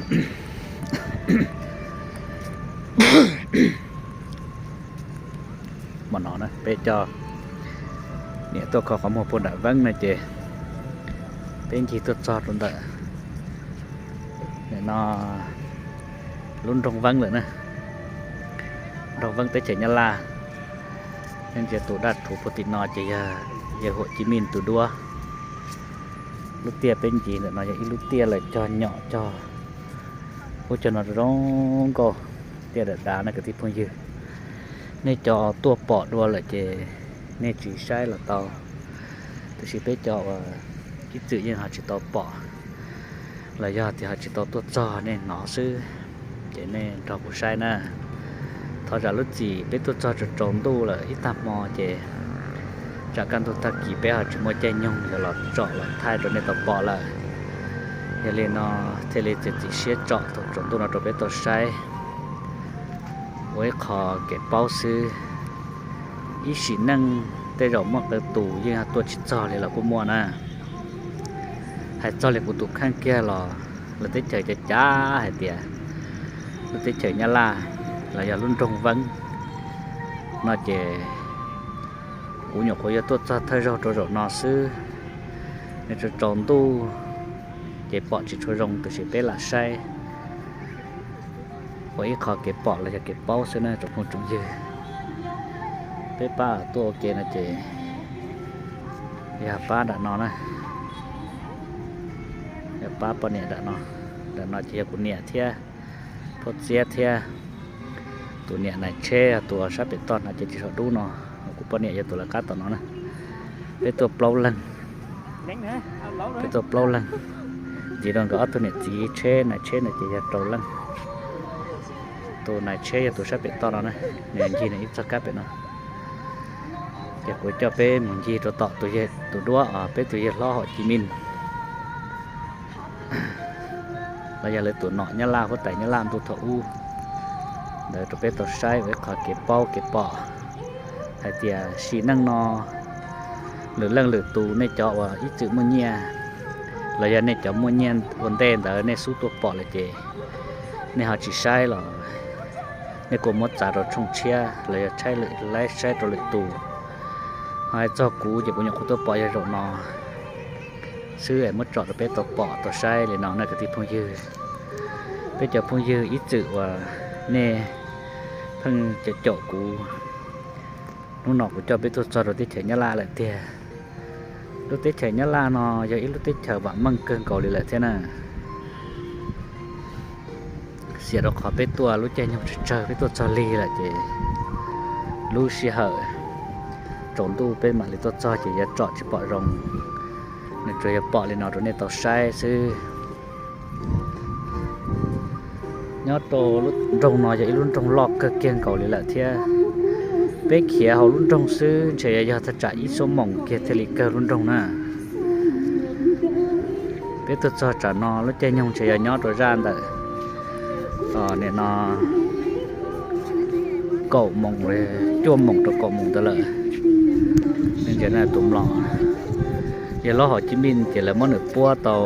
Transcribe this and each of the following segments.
Hmo no na peb coj niam tuaj kho qhov muag puag nram Veeb na ces peb ncig tuaj txog rau ntawm no lub nroog Veeb lawm na, nroog Veeb teb chaws Nyab Laj. Nyob ntsia tus daj rhuv puag tim no ces yog yawg Huam Ci Mij tus duab. Lub tiaj peb ncig ntawm no yog ib lub tiaj lawv cog nyom cog ub cog no zoo nkauj, tiaj dav dav na kwv tij phooj ywg. Nej cov tuaj pom dua lawm ces nej tsis saib los tau, tiam sis peb cov uas ib txwm yeej ho tsis tau pom los yog tias ho tsis tau tuaj txog nej hnov xwb, ces nej nrog kuv saib na. Thov zam lub txim peb tuaj txog tsaus tsaus ntuj lawm ib tag hmo ces tsam kaj ntug tag kis peb ho tsis muaj caij nyoog yuav los tsom los thaij rau nej tau pom lawm. Yog li no thiaj li txiav txim siab tsom thaum tsaus ntuj no rau peb tau saib ua ib qho kev paub xwb. Ib sim neej tej zaum muaj qee tus yeej tuaj tsis txog li los kuj muaj na. Hais txog li kuv tus kheej kiag los lawv teb chaws cav cav hais tias lub teb chaws Nyab Laj los yog lub nroog Veeb no ces kuv nyuam qhuav yuav tuaj txog thawj zaug rau zaum no xwb. Nws tsaus tsaus ntuj ces pom tsis tshua zoo tiam sis peb lam saib ua ib qho kev pom los yog kev paub xwb na tsoom phooj tsoom ywg. Peb pab tuaj ua ke no ces yog pab nram no na, yog pab poj niam nram no. Nram no ces yog kuv niam thiab phauj Txiab thiab tus niam nais tsheb, tus sab pem toj no ces tsis saum dub no, kuv poj niam yog tus lawv qab tom no na. Peb tuaj plaub leeg, peb tuaj plaub leeg, ncig rau nkawd ob tug niam txiv tsheb nais tsheb no ces yog rau leej. Tus nais tsheb yog tus sab pem toj no na, nws ncig nws ib txoj kab pem no. Ces kuv coj peb mus ncig rau tom tus yawg tus duab os, peb tus yawg hlob Huam Ci Mij los yog lawv tus nom Nyab Laj huab tais Nyab Laj ntuj thaum ub ntawd rau peb tau saib ua ib qho kev paub kev pom hais tias sim neej no lwm leej lwm tus nej cov uas ib txwm muaj nyiaj los yog nej cov muaj nyiaj ua ntej ntawd nej xub tuaj pom lawm ces nej ho tsis saib los nej kuj muab txav rau tshooj tshiab los yog tshaib lwm laib saib rau lwm tus. Ho hais txog kuv ces kuv nyuam qhuav tuaj pom yog zaum no xwb es muab tsom rau peb tau pom tau saib li no na kwv tij phooj ywg. Peb cov phooj ywg ib txwm uas nej pheej caum caum kuv, hnub no kuv coj peb tuaj txog rau teb chaws Nyab Laj lawm tiag. Lub teb chaws Nyab Laj no yog ib lub teb chaws vam meej kawg nkaus li lawm thiab na. Xiam rau qhov peb tuaj lub caij nyoog tsawg tsawg peb tuaj txog lig lawm ces lub sij hawm tsaus ntuj peb mam li tuaj txog ces yuav tsom tsis pom zoo. Nws tsuas yog pom li no rau nej tau saib xwb. Nyob rau lub nroog no yog ib lub nroog loj kawg kiag nkaus li lawm thiab. Peb khiav hauv lub nroog xwb ntshe yog thaj tsam ib xuab moos kiag thiaj li kawg lub nroog na. Peb tuaj txog tsam no lub caij nyoog ntshe yog nyob rau zaj ntawm nim no kaum moos, cuaj moos rau kaum moos ntawd lawm. Tus mlom yog lub hauv cib mij ces lawv muab nws puab tau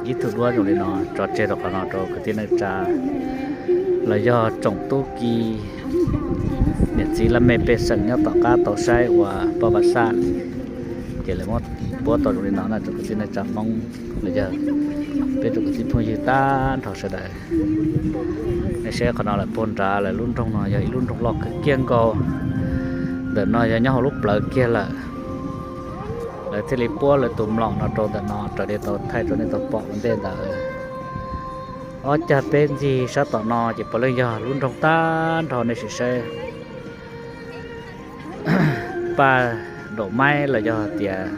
ib tug duab zoo li no tso tseg rau qhov no rau kwv tij neej tsa los yog tsoom tub ki niam txiv laj mej pej xeem nyob tom qab tau saib ua poj vaj xaj, ces lawv muab puab tau zoo li no na rau kwv tij neej tsa Hmoob los yog peb rau kwv tij phooj ywg tag nrho sawv daws. Nej saib qhov no lawm puag nrad lawm lub nroog no yog ib lub nroog loj kawg kiag nkaus. Ntawm no yog nyob hauv lub plawv kiag lawm. Lawv thiaj li puab lawv tus mlom no rau ntawm no raws li tau thaij rau nej tau pom ua ntej ntawd. Ob cag peb ntxig sab tom no ces puav leej yog lub nroog tag nrho nej sim saib. Paj daum maib los yog tias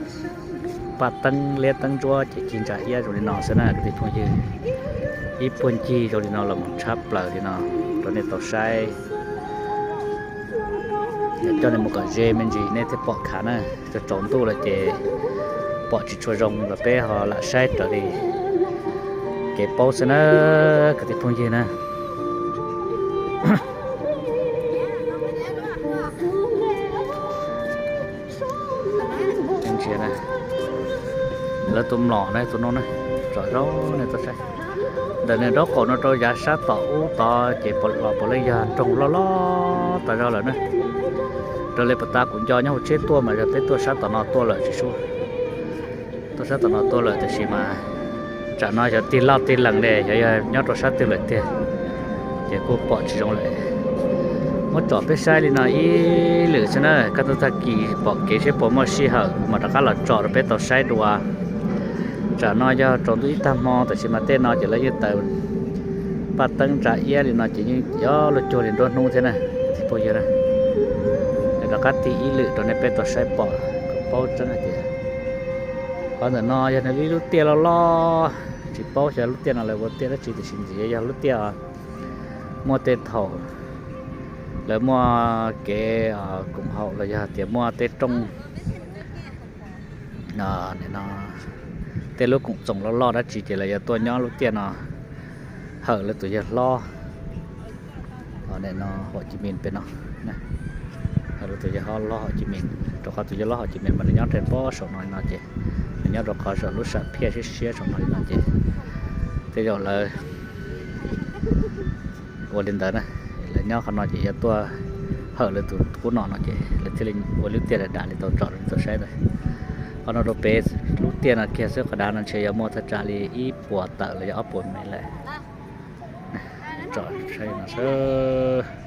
paj teeb liab teeb ntsuab ces cig ntsa iab zoo li no xwb na kwv tij phooj ywg. Ib puag ncig zoo li no los mus tshab plaws li no rau nej tau saib. Coj nej mus kom ze me ntsis nej thiaj pom khav na. Tsaus tsaus ntuj lawm ces pom tsis tshua zoo los peb ho lam saib raws li kev paub xwb na kwv tij phooj ywg na. Lawv tus mlom na, tus no na, Tom zoo ne toj saib, ntawm nws nraub qaum no rau yav sab tom ub tod ces los puav leej yog nroog loj loj tas zog lawm na. Raws li puas tas kuv nco nyob hauv tsheb tuaj mas yog peb tuaj sab tom no tuaj lawm tsis sub. Tuaj sab tom no tuaj lawm tiam sis mas tsam no xyov tig loj tig lees li xyov yog nyob rau sab twg lawm tiag, ces kuj pom tsis zoo lawm. Muab tsom peb saib li no ib lwm xwb na, kaj ntug tag kis pom kev seb puas muaj sij hawm mas rov qab los tsom rau peb tau saib dua. Tsam no yog tsaus ntuj ib tag hmo tiam sis mas tej no ces lawv yeej taws paj teeb ntsa iab li no ces yeej yuav luag cuag li nruab hnub thiab na. Phooj ywg na, rov qab tig ib lwm rau nej peb tau saib pom kom paub tseeb hais tias qhov ntawm no yog nws ib lub tiaj loj loj, tsis paub xyov lub tiaj no lawv ua tiaj dab tsi tiam sis ntxim yog lub tiaj muaj tej thaum lawv muaj kev koom haum los yog tias muaj tej rooj, tej lub koom txoos loj loj dab tsi ces lawv yuav tuaj nyob lub tiaj no hawm lawv tus yawg hlob Hua Ci Min pem no. Hawm lawv tus yawg hlob Hua Ci Min, rau qhov tus yawg hlob Hua Ci Min mas nws nyob rau pob saum no li no ces nws nyob rau qhov saum lub sam phiaj siab siab saum no li no ces tej zaum lawv ua li ntawd na, lawv nyob qhov no ces yuav tuaj hawm lawv tus qub no no ces lawv thiaj li ua lub tiaj dav dav li tau tsom rau nej tau saib ntawd. Qhov no rau pem lub tiaj no kiag xwb, qhov dav no ntshe yuav muaj thaj tsam li ib puas tawm los yog ob puas mev lawm. Tsom saib no xwb.